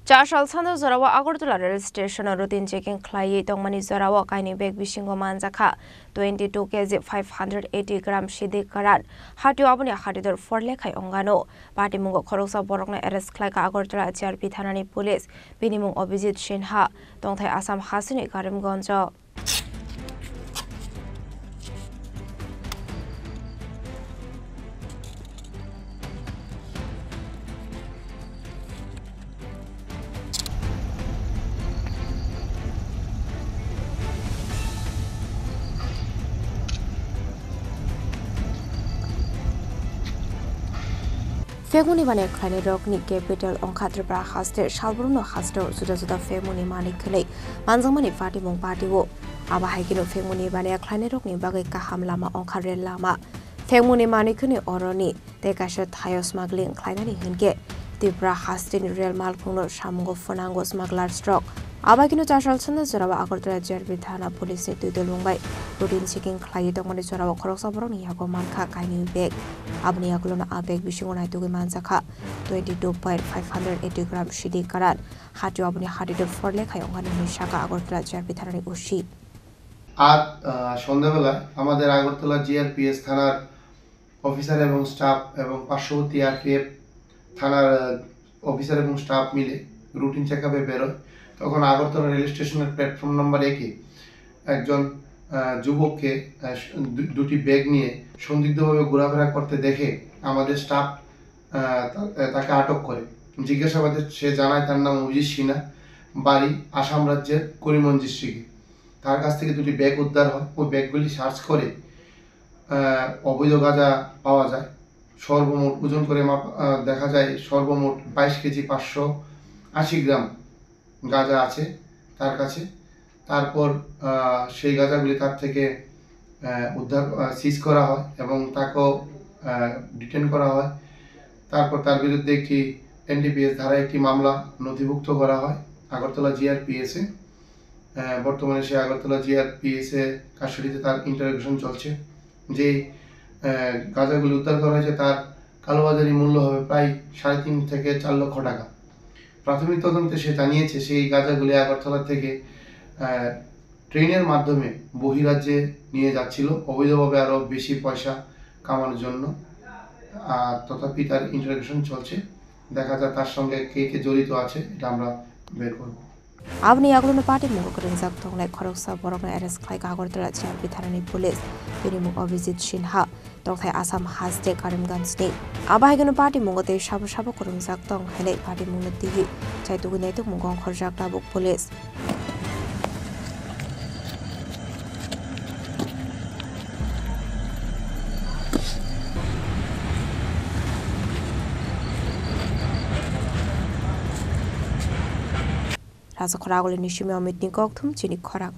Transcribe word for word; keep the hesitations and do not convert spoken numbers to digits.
Chasal sando jorao Agartala rail station o routine checking khlaiwi tongmani jorao kainwi bag bisingo manjakha twenty two K G five hundred eighty gram sidi karan. Hatio aboni hatidor forlekhai ongano. Patimungo khoroksa borokno arrest khlaikha Agartala G R P thanani police. Bini mung Abhijit Sinha, tongthai Assam hasteni Karimganjo. Phekmuni bani khlainai rokni capital ongkha Tripura haste, salbrum no haste o juda juda phekmuni mani khwnwi manjakmani patimung patio. Abo hai kheno phekmuni bani khlainai rokni bagwi kaham lama ongkha rel lama. Phekmuni mani khwnwi oroni tei kaisa thaio smuggling khlainani hinkhe Tripura hasteni rel malkhungno samungo phwnango smugglers rok. Abaikeno chasal sanda jorao Agartala G R P thana police ni twi dulung bai routine checking khlaiwi tongmani jorao khoroksa borokni yago mankha kainwi bag. Aboni yagulono a bag bisingo naitugwi manjakha twenty two point five hundred eighty gram sidi karan. Hatio aboni hatito forlekhai ongkha hinwi sakha Agartala G R P thanani O C. আজ, আহ, সন্ধ্যাবেলায় আমাদের আগরতলা জি আর P S থানার অফিসার এবং স্টাফ এবং পার্শ্ববর্তী আর P F থানার, আহ, অফিসার এবং স্টাফ মিলে রুটিন চেক আপে বেরোয়। তখন আগরতলা রেল স্টেশনের প্ল্যাটফর্ম নাম্বার একে একজন, আহ, যুবককে, আহ, দু-, দুটি ব্যাগ নিয়ে সন্দিগ্ধভাবে ঘোরাফেরা করতে দেখে আমাদের স্টাফ, আহ, তা-, তাকে আটক করে। জিজ্ঞাসাবাদে সে জানায় তার নাম অভিজিৎ সিনহা, বাড়ি আসাম রাজ্যের করিমগঞ্জ ডিস্ট্রিক্টে। তার কাছ থেকে দুটি ব্যাগ উদ্ধার হয়। ওই ব্যাগগুলি সার্চ করে, আহ, অবৈধ গাঁজা পাওয়া যায়। সর্বমোট ওজন করে মাপ-, আহ, দেখা যায় সর্বমোট বাইশ কেজি পাঁচশো আশি গ্রাম গাঁজা আছে তার কাছে। তারপর, আহ, সেই গাঁজাগুলি তার থেকে, আহ, উদ্ধার, আহ, সিজ করা হয় এবং তাকেও, আহ, ডিটেন করা হয়। তারপর তার বিরুদ্ধে একটি এন ডি পি এস ধারায় একটি মামলা নথিভুক্ত করা হয় আগরতলা জি আর পি এস এ। আহ, বর্তমানে সে আগরতলা জি আর পি এস এ কাস্টডিতে তার ইন্টারোগেশন চলছে। যে, আহ, গাঁজাগুলি উদ্ধার করা হয়েছে তার কালোবাজারি মূল্য হবে প্রায় সাড়ে তিন থেকে চার লক্ষ টাকা। প্রাথমিক তদন্তে সে জানিয়েছে সেই গাঁজাগুলি আগরতলা থেকে, আহ, ট্রেনের মাধ্যমে বহিরাজ্যে নিয়ে যাচ্ছিল অবৈধভাবে আরও বেশি পয়সা কামানোর জন্য। আর তথাপি তার ইন্টারোগেশন চলছে। দেখা যাক তার সঙ্গে কে কে জড়িত আছে, এটা আমরা বের করব। Aboni yagulono patimungo kwrwngjak tongnai khoroksa borokno arrest khlaikha Agartala G R P thanani police. Bini mung Abhijit Sinha, tongthai Assam haste Karimganjni. Abo hai kheno patimungo tei sabo sabo kwrwngjak tong hinwi patimungno twiwi chaitugwi naitukmungo ongkhorjak tabuk police. Rajakhor Agulini simi Amitni kokthum chini khorang.